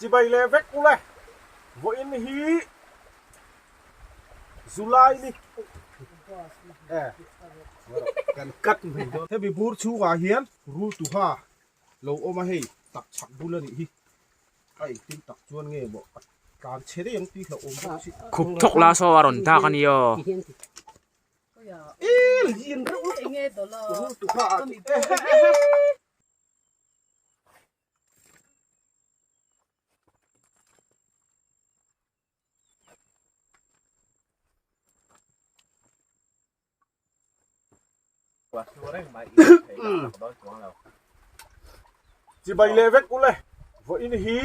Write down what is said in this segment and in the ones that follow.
Chibai leh vek ule. Vawiin hi July ni e kan cut mai dawn. Hemi bur chhungah hian rul tuha lo awm a hei tak chhak bul a nih hi. A engtin tak chuan nge maw a tlan chhe daih ang tih hlauhawm bawk si. Khup thawk la saw a rawn dak a ni aw. E lian reuh lutuk rul tuha ah tih Chibai leh vek ule vawiin hi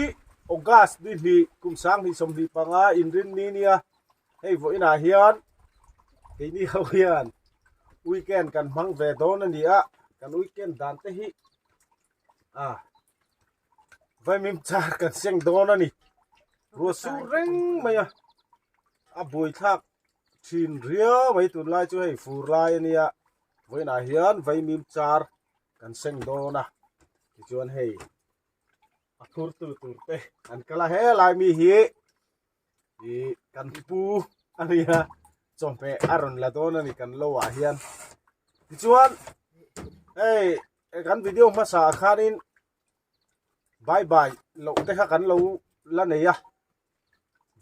August ni hnih kum 2025 inrin ni nia hei vawiinah hian keini ho hian weekend kan hmang ve dawn a ni a kan weekend dan te hi a vaimim char kan seng dawn a ni ruah sur reng mai a a buaithlak thin riau mai tunlai chu hei fur lai a nia vawiinah hian vaimim char kan seng dawn a tichuan hei a phur tu tur te an kal a helai mi hi ih kan pu a nia chawhmeh a rawn la dawn a ni kan lo ah hian tichuan hei kan video hmasa ah khanin bye bye loh te kha kan lo la nei a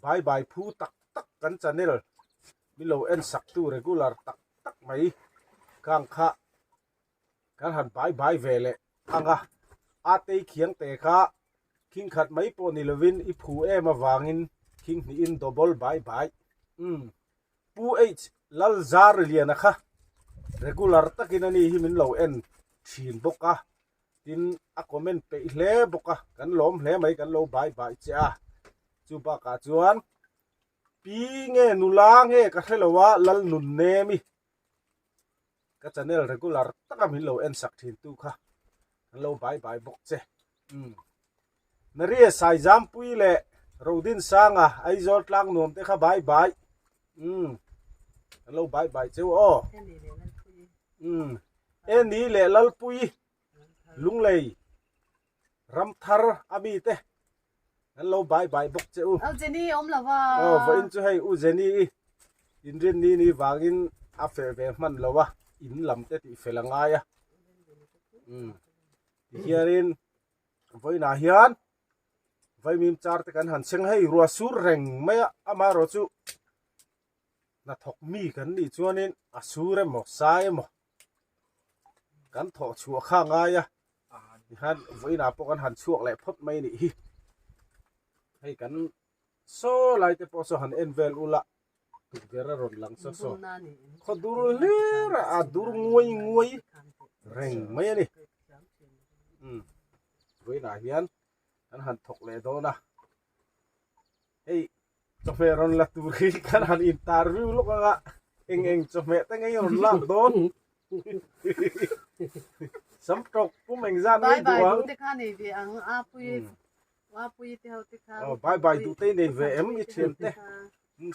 bye bye phu tak tak kan channel min lo en sak tu regular tak tak mai khang kha kan han bye bye ve leh ang a a tei khiang te kha khing khat mai pawh ni lovin i phu em avangin khing hnihin double bye bye umm Pu H Lalzarliana kha regular takin ani hi min lo en thin bawk a tin a comment peih hle bawk a kan lawm hle mai kan lo bye bye che a chu bakah chuan pi nge nula nge ka hre lo a Lalnunnemi ka channel regular taka min lo en sak thin tu kha kan lo bye bye bawk che umm Maria Saizampui leh Rodin Sanga Aizawl tlang nuam te kha bye bye umm kan lo bye bye cheu aw umm Eni leh Lalpui Lunglei Ramthar ami te kan lo bye bye bawk che u. Au Jenny awm lo va. Aw vawiin chu hei u Jenny i inrin ni ni vangin a feh ve hman lo a in lam te tih fel a ngai a umm tihianin vawiinah hian vaimim char te kan han chheng hei ruah sur reng mai a amaherawh chu hnathawk mi kan nih chuanin a sur emaw sai emaw kan thawh chhuah kha a ngai a tihian vawiinah pawh kan han chhuak leh phawt mai a nih hi hei kan saw lai te pawh saw han en vel ula tukverh a rawn lang saw saw khaw dur hlir a a dur nguai nguai reng mai a ni umm vawiinah hian kan han thawk leh dawn a hei chawhmeh rawn la tur hi kan han interview lawk ang a eng eng chawhmeh te ngei rawn lak dawn sam tawk pum eng zat ngei duh ang bye bye duh te i nei ve em i thian te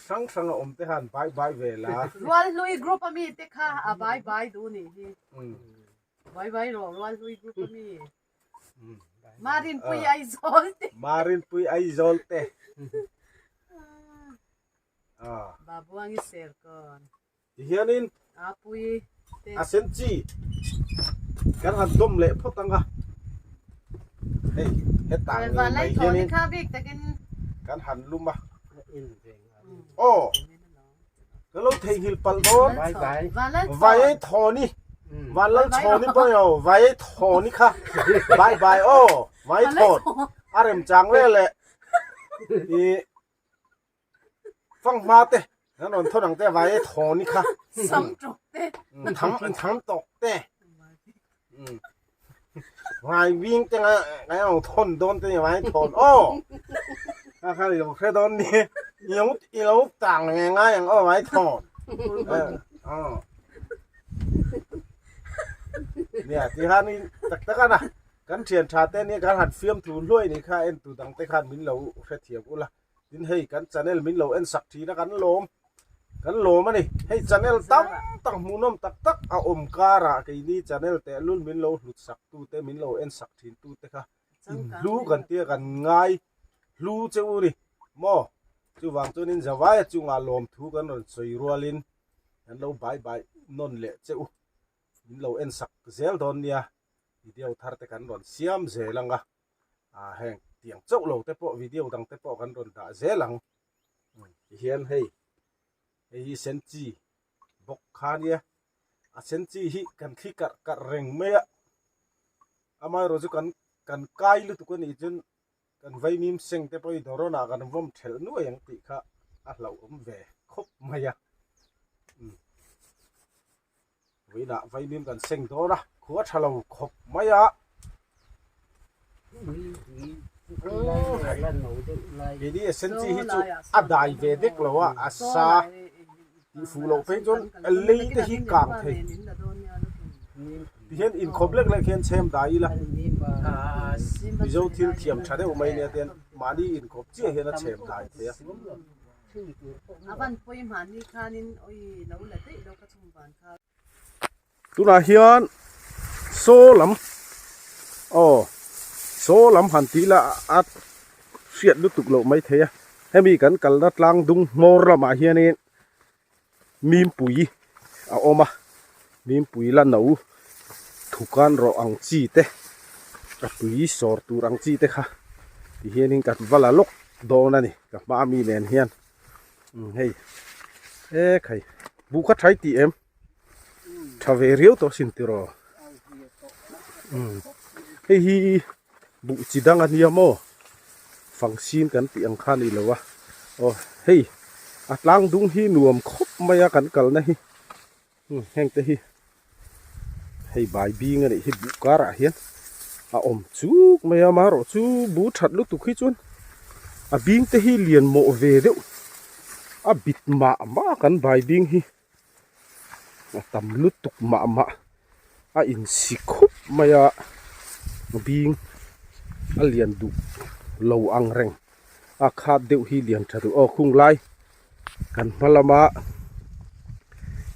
hrang hrang a awm te khan bye bye ve la rual hlui group ami te kha a bye bye duh nih hi bye bye rawh rual hlui group ami Marinpui Aizawl te. Marinpui Aizawl te. Ah. Babuangi Serkawn. Tihianin Apui te. A sen chi kan han dawm leh phawt ang a. Hei hetah ngei mai hianin kan han lum a. Aw. Ka lo theihnghilh palh dawn. Vai ei thaw ni. Van lal chhaw ni pawh yo. Vai ei thaw ni kha. Bye bye aw. Vai thawn. A rem chang ve le. I fang hma te. Kan rawn thawn ang te vai ei thaw ni kha. Sam tawk te. Tham tham tawk te. Vai ving te nga ngai ang thawn dawn te vai thawn aw. Kha kha i lo hre dawn ni. I lo i lo tang nge ngai ang aw vai thawn. Aw. Nia ti han in tak tak ana kan thian tha te nia kan han fiam thu hluai ni kha en tu dang te khan min lo hre thiam ula. Tin hei kan channel min lo en sak thin a kan lawm kan lawm a ni. Hei channel tam tak hmuhnawm tak tak a awm karah keini channel tehlul min lo hlut sak tu te min lo en sak thin tu te kha in hlu kan tia kan ngai. hlu che u ni maw? Chuvang chuanin Zavaia chungah lawmthu kan rawn sawi rualin kan lo bai bai nawn leh che u. Min lo en sak zel dawn nia, video thar te kan rawn siam zel ang a, ah heng tiang chauh lo te pawh video dang te pawh kan rawn dah zel ang. Tihian hei, hei hi senchi bawk kha nia, a senchi hi kan thli karh karh reng mai a, amaherawhchu chu kan kan kai lutuk a nih chuan Kan vaimim seng te pawh hi dawrawnah kan vawm thelh nuai ang tih kha a hlauhawm ve khawp mai a. Umm. Vawiinah vaimim kan seng dawn a, khua tha lo khawp mai a. Keini Esenchi hi chu a dai ve dek lo a, a sa tih fuh loh phei chuan lei te hi kang thei. Tihian inkhawp lek lek hian chhem dai ila Mizo thil thiam tha deuh mai nia tian mahni inkhawp chiah hian a chhem dai thei a. Tunah hian saw lam aw saw lam han tih ila a hriat lutuk loh mai thei a hemi kan kalna tlang dung hmawr lamah hianin Mimpui a awm a, mimpui la no thukan rawh ang chi te, a tui sawr tur ang chi te kha ti hianin ka va la lawk dawn a ni ka hma ami nen hian umm hei e khai buh kha thai tih em tha ve riau tawh sin tiraw umm hei hi buh chi dang a nia maw fangsin kan tih ang kha a ni lo a aw hei a tlang dung hi nuam khawp mai a kan kalna hi umm heng te hi hei bai bing a nih hi buh karah hian a awm chuk mai a amaherawh chu bu that lutuk hi chuan a bing te hi lian mawh ve deuh a bit mah mah kan bai bing hi. A tam lutuk mah mah a insi khup mai a bing a lian duh lo ang reng a khat deuh hi lian tha duh aw khung lai kan hma lama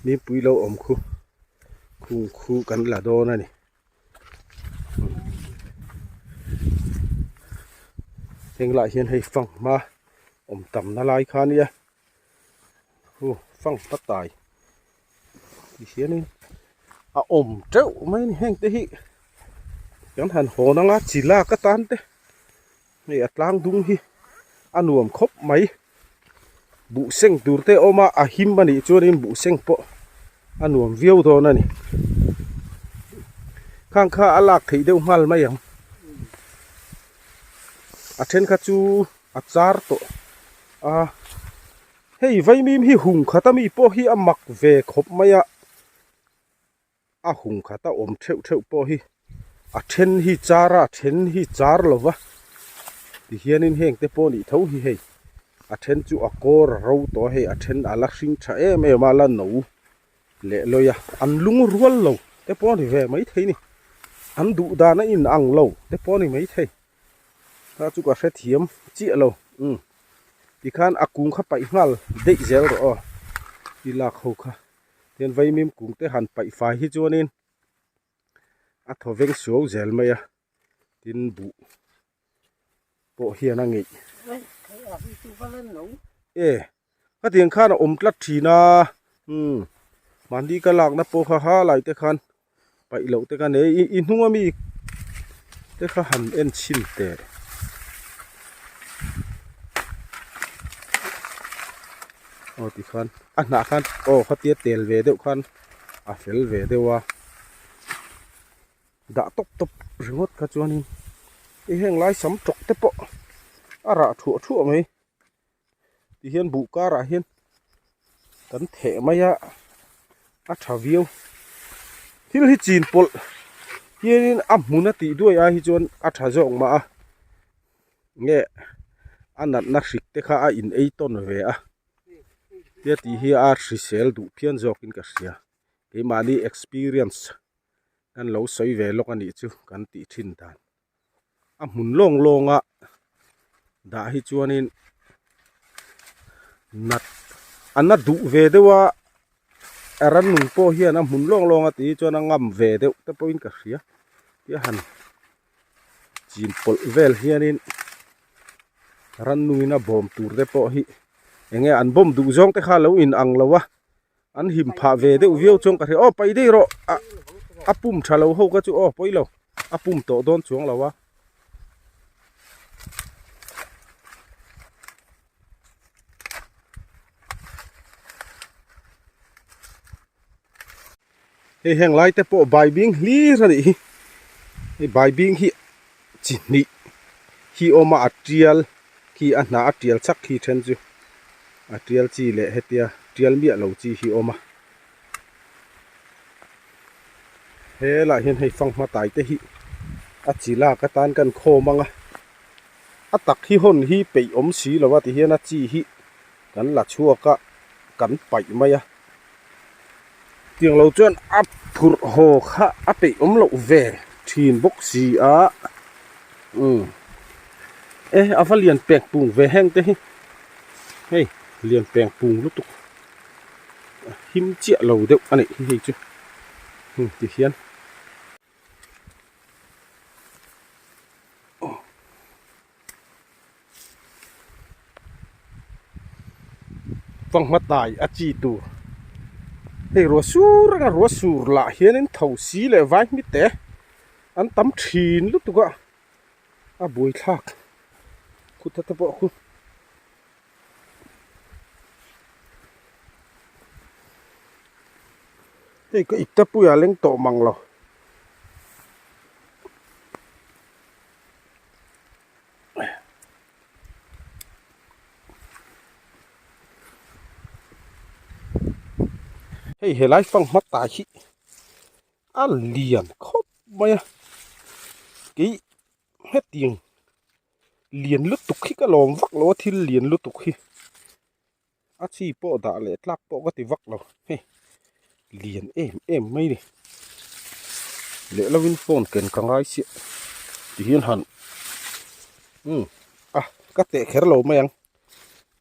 mipui lo awm khu khung khu kan la dawn a ni. Heng lah hian hei fanghma awm tamna lai kha a nia. Hu fang ta tai ti hianin a awm teuh mai a ni heng te hi kan han hawn anga chi lak atan te hei a tlang dung hi a nuam khawp mai buh seng tur te a awm a a him a nih chuanin buh seng pawh a nuam viau dawn a ni khang kha a lak theih deuh nghal mai ang a then kha chu a char tawh a hei vaimim hi hung khat ami pawh hi a mak ve khawp mai a a hung khat a awm theuh theuh pawh hi a then hi char a a then hi char lo va tihianin heng te pawh nih tho hi hei a then chu a kawr a ro tawh a hei a then a la hring tha em em a la no leh lawi a an lung rual lo te pawh a ni ve maithei a ni an duh dan a inang lo te pawh a ni maithei. Ta chu ka hrethiam chiah lo umm tikhan a kung kha paih nghal daih zel rawh aw i lak ho kha tian vaimim kung te han paih fai hi chuanin a thaw veng suau zel mai a tin buh pawh hian a ngeih e khatiang khan a awm tlat thin a umm mahni ka lakna pawh kha ha lai te khan. Paih loh te ka nei i i hnung ami te kha han en chhin teh. Aw tikhan a hnah khan aw khatia tel ve deuh khan a fel ve deuh a dah tawp tawp ringawt kha chuanin i heng lai sam tawk te pawh a rah thuah thuah mai. Tihian buh karah hian kan theh mai a, a tha viau. Thil hi chin pawlh hianin a hmun a tih duai ai hi chuan a tha zawk mah a, nge a natna hrik te kha a in ei tawn ve a, tia tih hi a hrisel duh phian zawkin ka hria. Keimahni experience kan lo sawi ve lawk a nih chu kan tih thin dan. A hmun lawng lawng a dah hi chuanin nat a na duh ve deuh a a rannung pawh hian a hmun lawng lawng a tih hi chuan a ngam ve deuh te pawhin ka hria tia han chin pawlh vel hianin. Rannungin a bawm tur te pawh hi eng nge an bawm duh zawng te kha a lo in ang lo a an him phah ve deuh viau chuan ka hria aw paih daih rawh a a pum tha lo ho kha chu aw pawi lo a pum tawh dawn chuang lo a. Hei heng lai te pawh baibing hlir a nih hi hei baibing hi chi hnih hi awm a a tial khi a hnah a tial chak khi then chu a tial chi leh hetia tial miah lo chi hi awm a helaiah hian hei fanghma tai te hi a chi lak atan kan khawm ang a a tak hi hawn hi peih awm si lo a tihian a chi hi kan la chhuak a kan paih mai a. Tiang lo chuan a phurh haw kha a peih awm loh ve thin bawk si a umm e a va lian pek pung ve heng te hi hei lian peng pung lutuk him chiah lo deuh a nih hi hei chu ti hian. Fanghma tai a chi tur hei ruah sur anga ruah sur lah hianin tho si leh vai hmit te an tam thin lutuk a a buaithlak khut te pawh khu hei ka ipte puiah leng tawh mang lo. Hei helai fanghma tai hi a lian khawp mai a kei hetiang lian lutuk hi ka lawm vak lo a thil lian lutuk hi a chi pawh dah leh tlak pawh ka ti vak lo hei lian em em mai ni leh lovin phone ken ka ngai chiah ti hian han umm a ka teh kher lo mai ang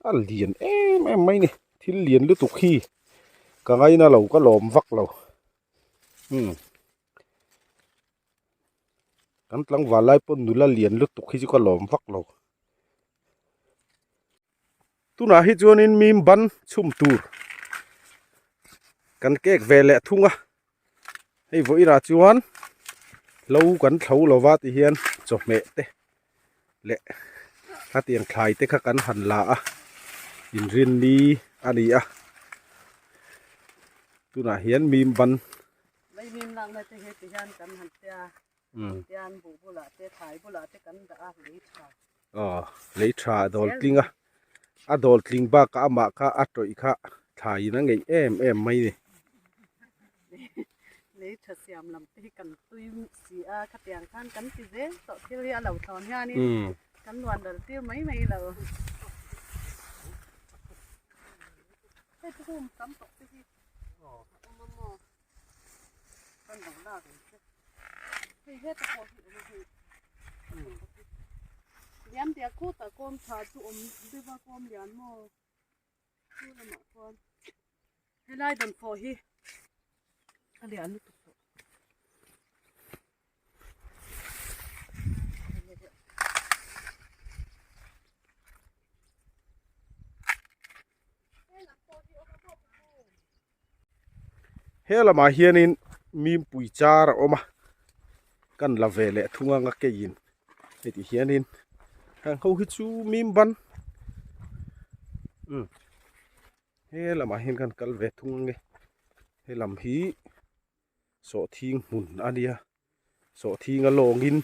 a lian em em mai ni thil lian lutuk hi ka ngaina lo ka lawm vak lo umm. Kan tlangval lai pawh nula lian lutuk hi chu ka lawm vak lo. Tunah hi chuanin mim ban chhum tur kan kek ve leh thung a. Hei vawiinah chuan hlo kan thlo lova ti hian chawhmeh te leh hetiang thlai te kha kan han la a inrinni a ni a. Tunah hian mim ban Vaimim lakna te hi ti hian kan han tia tian buh bulah te thlai bulah te kan dah a lei tha. Aw lei tha a dawl tling a a dawl tling bakah amah kha a tawih kha thlaiin a ngeih em em mai ni. Lei tha siam lam te hi kan tui si a khatiang khan kan ti zel tawh thil hi a lo thlawn hianin kan luan ral tir mai mai lo. Hei chu hum tam tawh te hi. Helai dawnfawh hi a lian lutuk tawh. He lamah hianin mimpui char a awm a kan la ve leh thung anga keiin heti hianin heng ho hi chu mim ban umm he lamah hian kan kal ve thung ange he lam hi sawhthing hmun a nia sawhthing a lawngin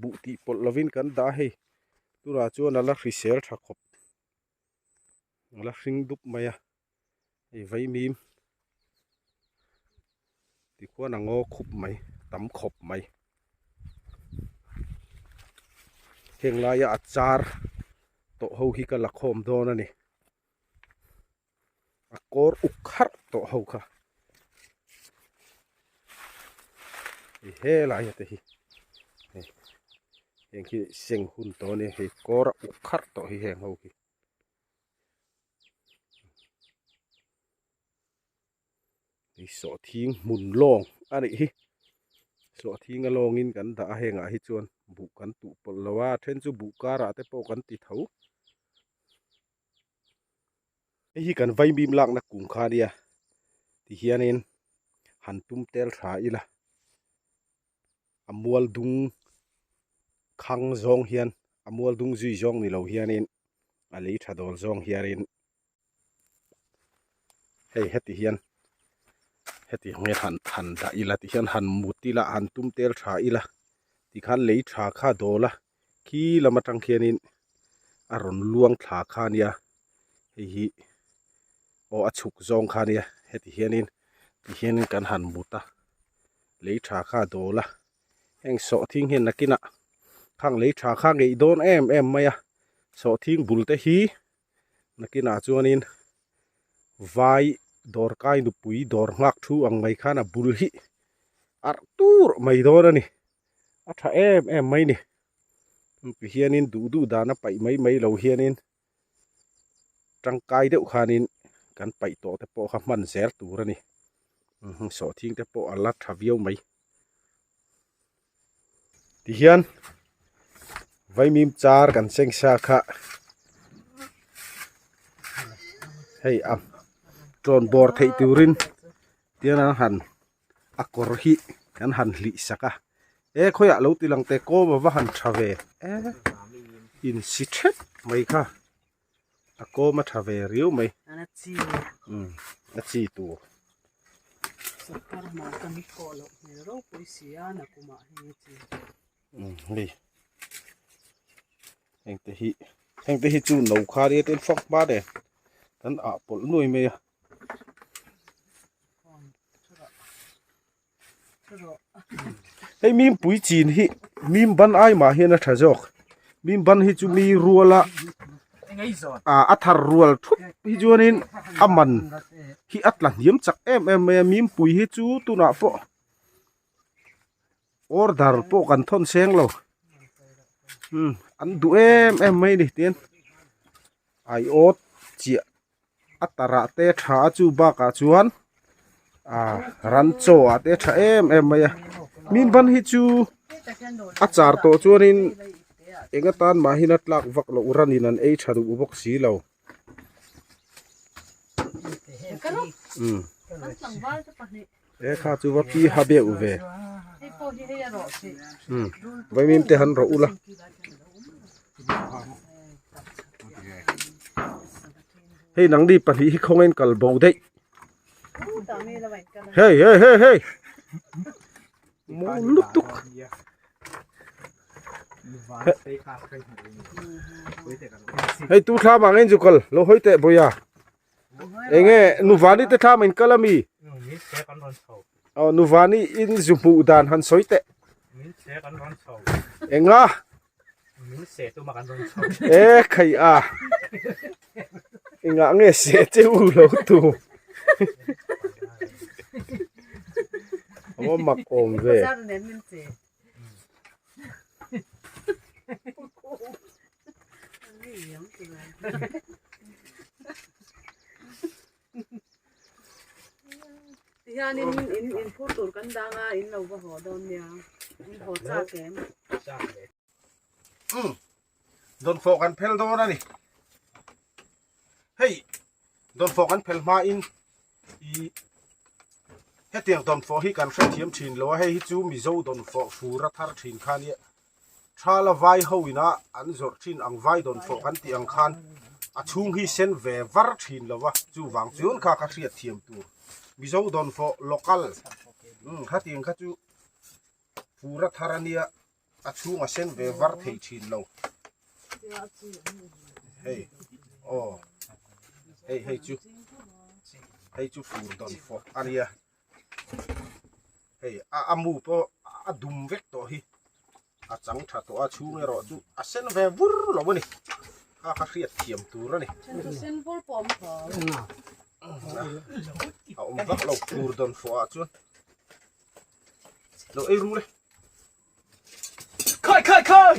buh tih pawlh lovin kan dah a hei tunah chuan a la hrisel tha khawp. A la hring dup mai a hei vaimim tikhuan a ngaw khup mai tam khawp mai heng laia a char tawh ho hi ka la khawm dawn a ni a kawr uk harh tawh ho kha hei helaia te hi hei heng hi seng hun tawh a ni hei kawr a uk harh tawh hi heng ho hi. Hei sawhthing hmun lawng a nih hi sawhthing a lawngin kan dah a hengah hi chuan buh kan tuh pawlh lo a a then chu buh karah te pawh kan ti tho. Hei hi kan vaimim lakna kum kha ania tihianin han tum tel tha ila a mual dung khang zawng hian a mual dung zui zawng ni lo hianin a lei tha dawl zawng hianin hei heti hian heti ang hian han han dah ila tihian han mut ila han tum tel tha ila tikhan lei tha kha dawl a khi lam atang khianin a rawn luang thla kha ania hei hi aw a chhuk zawng kha ania heti hianin tihianin kan han mut a lei tha kha a dawl a heng sawhthing hian nakinah khang lei tha kha ngeih dawn em em mai a sawhthing bul te hi nakinah chuanin vai dawrkai nupui dawr nghak thu ang mai khan a bul hi arh tur mai dawn a ni a tha em em mai ni ti hianin duh duh dan a paih mai mai lo hianin tangkai deuh khanin kan paih tawh te pawh kha hman zel tur a ni sawhthing te pawh a la tha viau mai. Tihian vaimim char kan seng sa kha hei a tawn bawr theih turin tian an han a kawr hi kan han hlih sak a e khawiah lo ti lang teh kawm a va han tha ve e insi thep mai kha a kawm a tha ve riau mai a chi tur. Hei heng te hi heng te hi chu no kha nia tin fak hma nen kan ah pawlh nuai mai a. Hei mim pui chin hi mim ban ai mah hian a tha zawk mim ban hi chu mi ruala ah a thar rual thup hi chuanin a man hi a tla hniam chak em em mai a mim pui hi chu tunah pawh order pawh kan thawn seng lo umm an duh em em mai a ni tin aiawt chiah a tarah te tha a chu bakah chuan ah ran chaw ah te tha em em mai a min ban hi chu a char tawh chuanin eng atan mah hian a tlak vak loh ranin an ei tha duh bawk si lo umm e kha chu va pi ha beuh ve umm vaimim te han rawh ula. Hei nangni pahnih hi khawngain kal bo daih hei hei hei hei maw lutuk hei tu thla mah ngen chu kal lo hawi teh bawia enge nuvani te thla main kal ami aw nuvani in zu hmuh dan han sawi teh enga E khai a engah nge se che u lo tu a mak awm ve Tihianin in in phur tur kan dang a in lo va haw dawn nia in haw chak em. Umm dawnfawh kan phel dawn a ni hei dawnfawh kan phel hma in ih hetiang dawnfawh hi kan hrethiam thin lo a hei hi chu mizo dawnfawh fur a thar thin kha nia thala vai ho ina an zawrh thin ang vai dawnfawh kan tih ang khan a chhung hi sen ve var thin lo va chuvang chuan kha ka hriat thiam tur mizo dawnfawh local umm khatiang kha chu fur a thar a nia. A chhung a sen ve var thei thin lo hei aw hei hei chu hei chu fur dawn fawh a nia hei a a mu pawh a dum vek tawh hi a chang tha tawh a chhung erawh chu a sen ve vur lo a ni kha kha hriat thiam tur a ni a awm vak lo fur dawn fawh ah chuan lo ei ru le. Khai khai khai!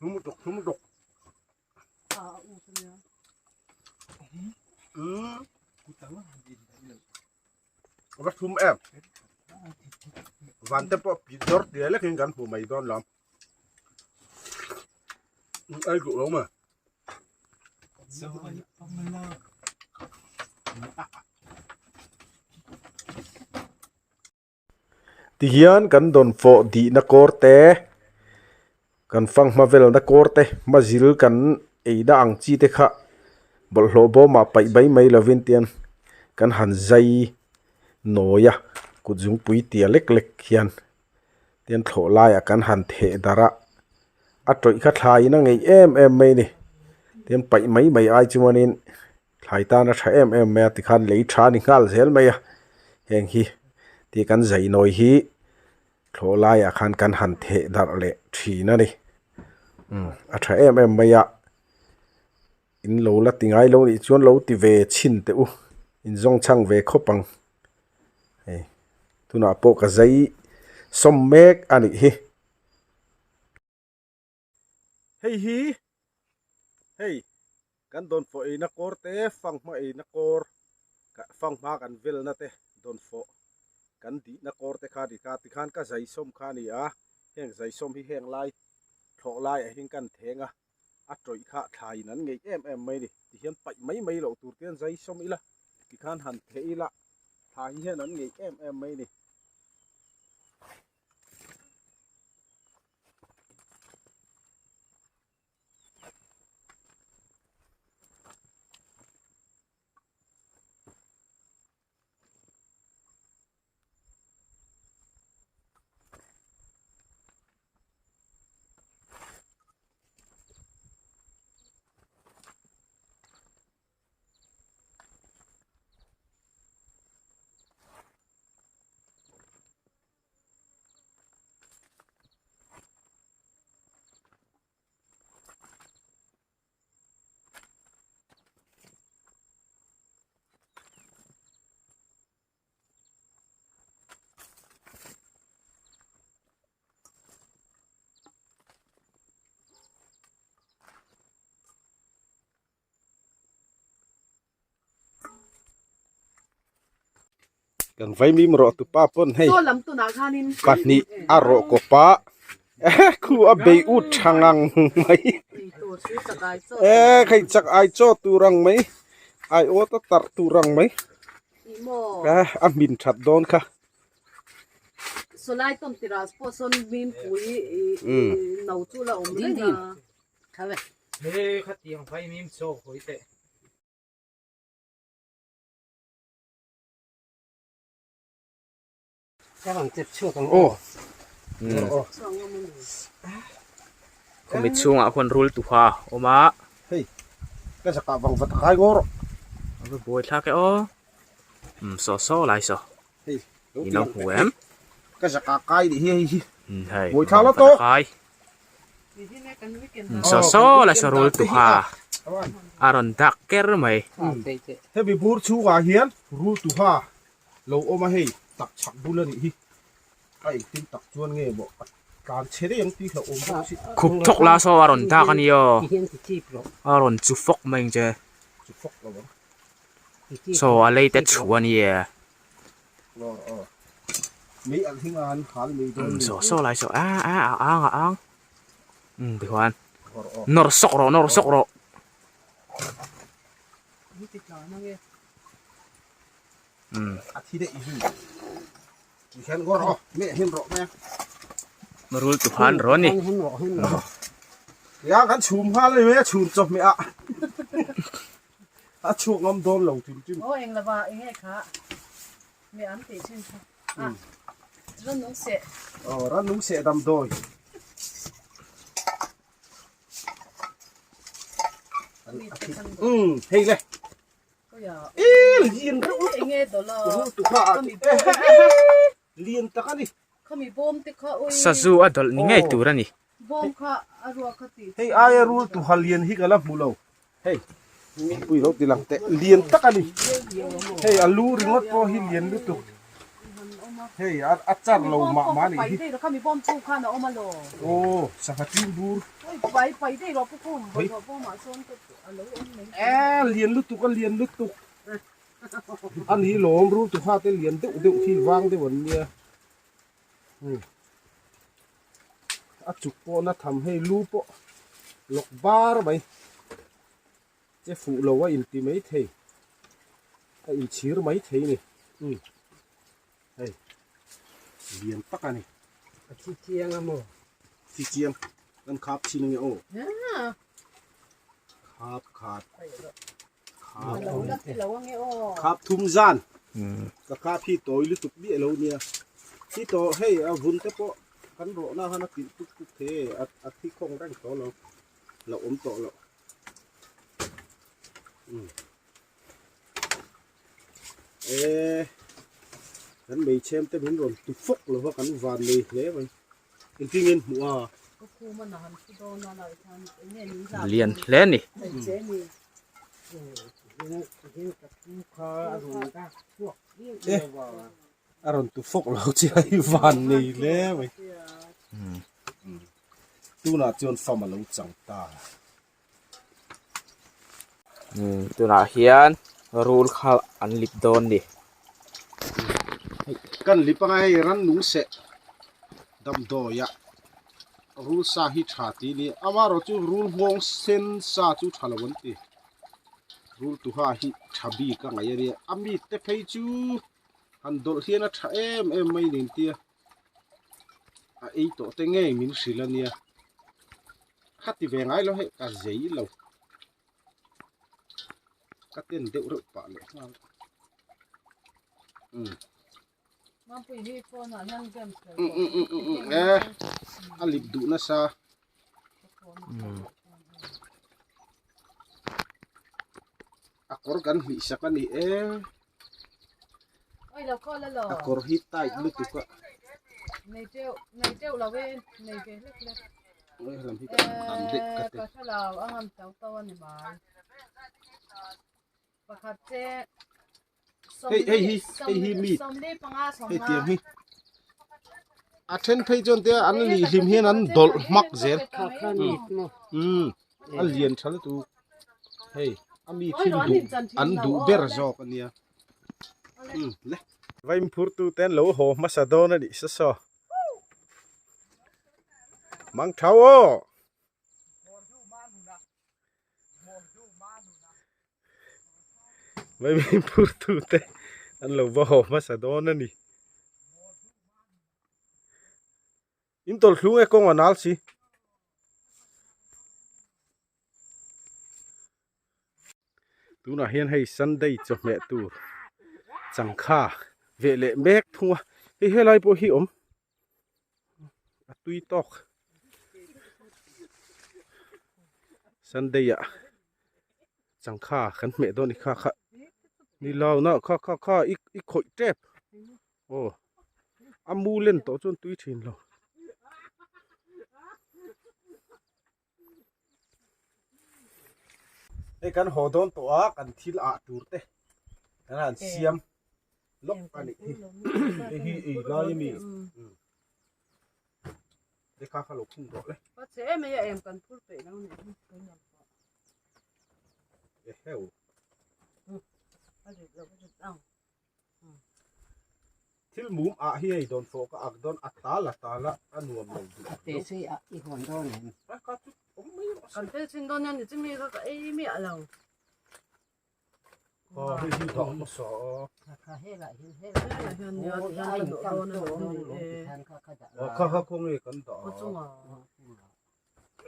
Humutok, humutok. Va thum em. Van te pawh pit zawr tia lekin kan hmu mai dawn lo. Ai duh lo mai. Tihian kan dawnfawh dihna kawr te, kan fanghma velna kawr te, hmazil kan eina ang chi te kha bawlhhlawh bawmah paih mai mai lovin tian kan han zai nawi a, kut zungpui tia lek lek hian tian thlawh laiah kan han theh darh a, a tawih kha thlaiin a ngeih em em mai a ni, tian paih mai mai ai chuanin Thlai tan a tha em em mai a tikhan lei tha a ni nghal zel mai a heng hi tih kan zai nawi hi thlawh laiah khan kan han theh darh leh thin a ni umm a tha em em mai a in lo la ti ngai lo nih chuan lo ti ve chhin teh u in zawng chhang ve khawp ang hei tunah pawh ka zai sawm mek a nih hi. Hei hi hei kan dawnfawh eina kawr te fanghma eina kawr fanghma kan velna te dawnfawh kan dihna kawr te kha a ni ta tikhan ka zaisawm kha a ni a heng zaisawm hi heng lai thlawh laiah hian kan theng a a tawih kha thlaiin an ngeih em em mai a ni tihian paih mai mai loh tur te hian zaisawm ila tikhan han theh ila thlai hian an ngeih em em mai a ni. Kan vaimim rawh tu pa pawn hei pahnih a rawh kawp a khu a bei ut tha ngang mai e khei chak ai chaw tur ang mai ai awt a tarh tur ang mai a hmin that dawn kha. He khatiang vaimim chaw hawi teh. Aw. Khumi chhungah khuan rul tuha a awm a. Hei ka zakah vang va takai ngaw rawh. A va buai thlak e aw. Umm saw saw lai saw. Hei I lo hmu em? Ka zakah kai nih hi hei hi. Hei Buai thlak la tawh. Kai. Saw saw lai saw rul tuha a rawn dak ker mai. Hemi bur chhungah hian rul tuha lo awm a hei tak chhak bul a nih hi. A engtin tak chuan nge maw a tlan chhe daih ang tih hlauhawm bawk si. Khup thawk la saw a rawn dak a ni aw. A rawn chu fawk mai ang che. Chu fawk lo ang. Saw a lei te chhu a ni e. Saw saw lai saw a a a ang a ang umm tichuan nawr sawk rawh nawr sawk rawh. Rul tu khan rawh a ni. A chhuak ngam dawn lo tim tim. Aw eng lova eng nge kha mi an tih thin kha. Ah rannung seh. Aw rannung seh damdawi. Um hei le. E lian reuh lutuk. Eng nge dawla. Rul tu kha a lian tak a ni. Khami bawm te kha ui. Sazu a dawlh ni ngei tur a ni. Bawm kha a ruak kha tih. Hei aia rul tuha lian hi ka la hmu lo. Hei pui lo ti lang teh lian tak a ni. Hei a lu ringawt pawh hi lian lutuk. Hei a char lo mah mah a nih hi. Khami bawm chhung khan a awm a law. Aw sangha tin bur. Pai pai daih rawh pu khum. Bawlhhlawh bawmah sawn ka a lo awm mai. E lian lutuk a lian lutuk. Ani lawm rul tu ha te lian deuh deuh hi vang deuh an nia. A chuk pawh na tham hei lu pawh lawk bar mai. Che fuh lo a inti mai thei. A inchhir mai thei ni. Hei lian tak a ni. A thi chiang a maw? Thi chiang. Kan khap chin ange aw. Khap khat. Khap khap thum zan. Ka khap hi tawi lutuk miah lo nia. Thi tawh hei a vun te pawh kan rawhna khan a pilh tuk tuk thei e. A thi khawng reng tawh lo. Lo awm tawh lo. E kan hmeichhem te min rawn tu fawk lo va kan van nei hle mai engtin nge hmuh a lian hle ni e a rawn tu fawk lo che a i van nei hle mai tunah chuan fam a lo chang ta. Tunah hian rul kha an lip dawn ni. Kan lip anga hei rannung seh damdawi ah rul sa hi tha tih a ni amaherawh chu rul nghawng sen sa chu tha lo an ti rul tuha hi tha bik a ngaih a nia a mi te phei chu han dawlh hian a tha em em mai nen tia a ei tawh te ngei min hrilh a nia. Kha ti ve ngai lo hei ka zei lo ka ten deuh reuh pah leh nghal um um um um um um e a lip duh nasa a kawr kan hnih sak a ni e a kawr hi tight lutuk a lam hi ka an deuh ka ti hei hei hi hei hi mi hei tiang hi a then phei chuan te an lih hlim hian an dawlh hmak zel um a lian tha lutuk hei a mi thil duh an duh ber zawk a nia um le vaimphur tu te an lo haw hmasa dawn a nih sa saw mang thau aw vaimphur tu te an lo va haw hmasa dawn a ni. In tawlh thlung e kawng a nal si. Tunah hian hei Sunday chawhmeh tur changkha veh leh mek thung a hei helai pawh hi awm a tui tawk Sunday ah changkha kan hmeh dawn a ni kha kha ni lo na kha kha kha i i khawih tep. Aw a mu len tawh chuan tui thin lo. Hei kan haw dawn tawh a kan thil ah tur te kan han siam lawk a nih hi hei hi ei lai ami te kha kha lo khung rawh le. Eheu. Thil mum ah hi hei dawn fawh ka ak dawn a tal a tal a a nuam lo duh. A te sei ah i hawn dawn em? A ka chu awm mai rawh se. Kan tel chin dawn hian chumi kha ka ei miah lo. Aw hei hi dah hmasa a. Kha kha helah hian helah hian aw a in tam tawh dawn lawm ti khan kha kha dah la. Aw kha kha khawnge kan dah a.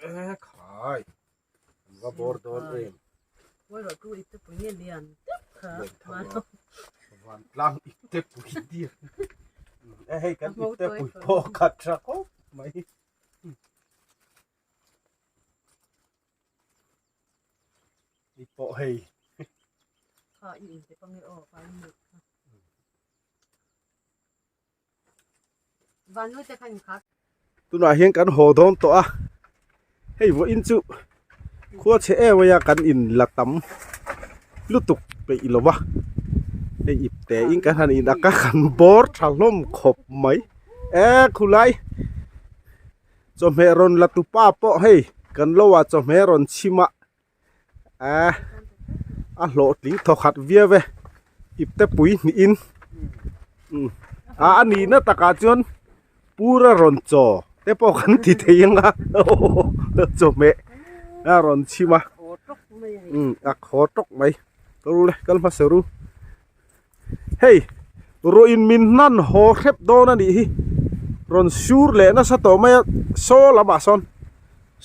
E khai. An va bawr dawn em. Vantlang ipte pui dir. E hei kan ipte pui pawh khat tha khawp mai. I pawh hei. Kha i inte pange aw kha i mut kha. Tunah hian kan haw dawn tawh a, hei vawiin chu khua chhe em mai a kan in la tam lutuk peih lo va, hei ip te in kan han in ak a kan bawr tha hlawm khawp mai e khulai chawhmeh rawn la tu pa pawh hei kan lo ah chawhmeh rawn chhim a. A hlawhtling thawkhat viau e. Ipte pui hnihin umm a a nihna takah chuan pura rawn chaw te pawh kan ti thei ang a chawhmeh a rawn chhim a umm a khaw tawk mai kal ule kal hmasa ru hei ruih in min hnan haw hrep dawn a nih hi rawn sur leh nasa tawh mai a saw lamah sawn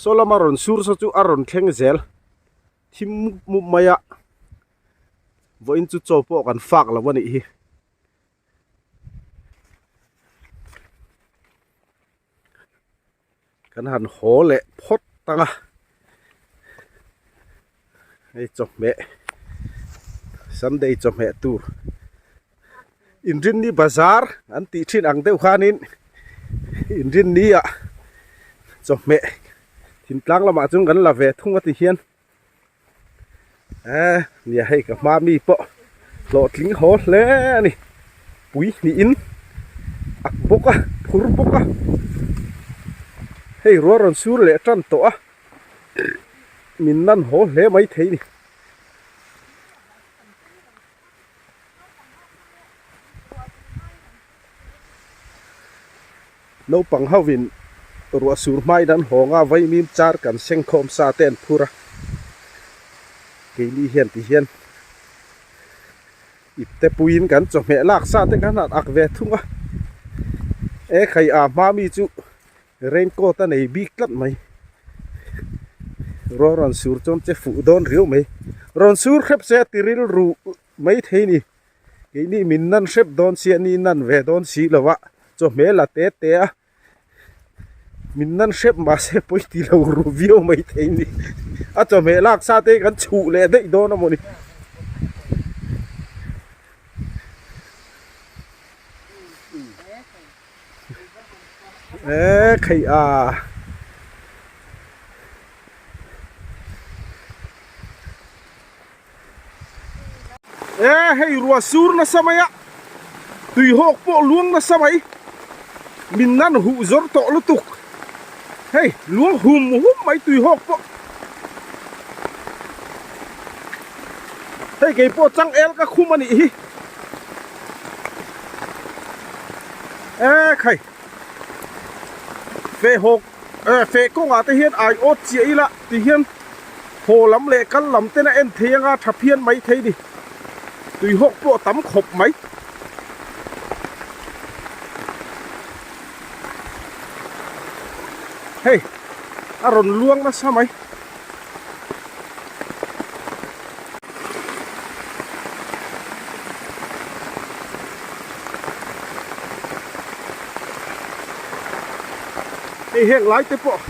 saw lama rawn sur saw chu a rawn thleng zel thim mup mup mai a vawiin chu chaw pawh kan fak lo a nih hi. Kan han haw leh phawt tang a hei chawhmeh sunday chawhmeh tur inrinni bazar an tih thin ang deuh khanin inrinni ah chawhmeh thintlang lamah chuan kan la ve thung a ti hian. Eee nia hei ka hma mi pawh hlawhtling haw hle a ni pui hnihin ak bawk a phur bawk a hei rual rawn sur leh tan tawh a min nan haw hle mai thei a ni. Naupang hovin ruah sur hmain an hawng a, vaimim char kan seng khawm sa te an phur a, keini hian ti hian ipte puiin kan chawhmeh lak sa te kan han ak ve thung a, e khai a hma mi chu raincoat a nei bik tlat mai, ruah rawn sur chuan che fuh dawn riau mai, rawn sur hrep se a ti rilru mai thei ni. Keini min nan hrep dawn si a ni nan ve dawn si lo a chawhmeh la te te a min nan hrep mahse pawi ti lo ru viau mai thei ni a chawhmeh lak sa te hi kan chhuh leh daih dawn a mawni. E kheih a. E hei ruah sur nasa mai a tui hawk pawh luang nasa mai min nan huh zawr tawh lutuk hei luang hum hum mai tui hawk pawh hei kei pawh changel ka khum a nih hi e khai feh hawk e feh kawngah te hian ai awt chiah ila ti hian. Haw lam leh kal lam ten a en thei anga tha phian mai thei ni. Tuihawk pawh tam khawp mai. Hei a rawn luang nasa mai. Hei heng lai te pawh.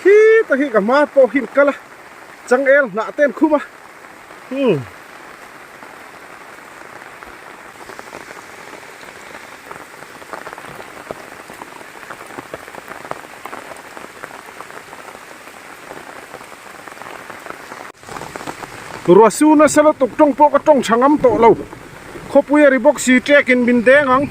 Khita hi ka hma pawh hi an kal a changel hnah te an khum a umm. Ruah su nasa lutuk tawng pawh ka tawng tha ngam tawh lo. Khawpui a ri bawk si ṭek in min deng ang.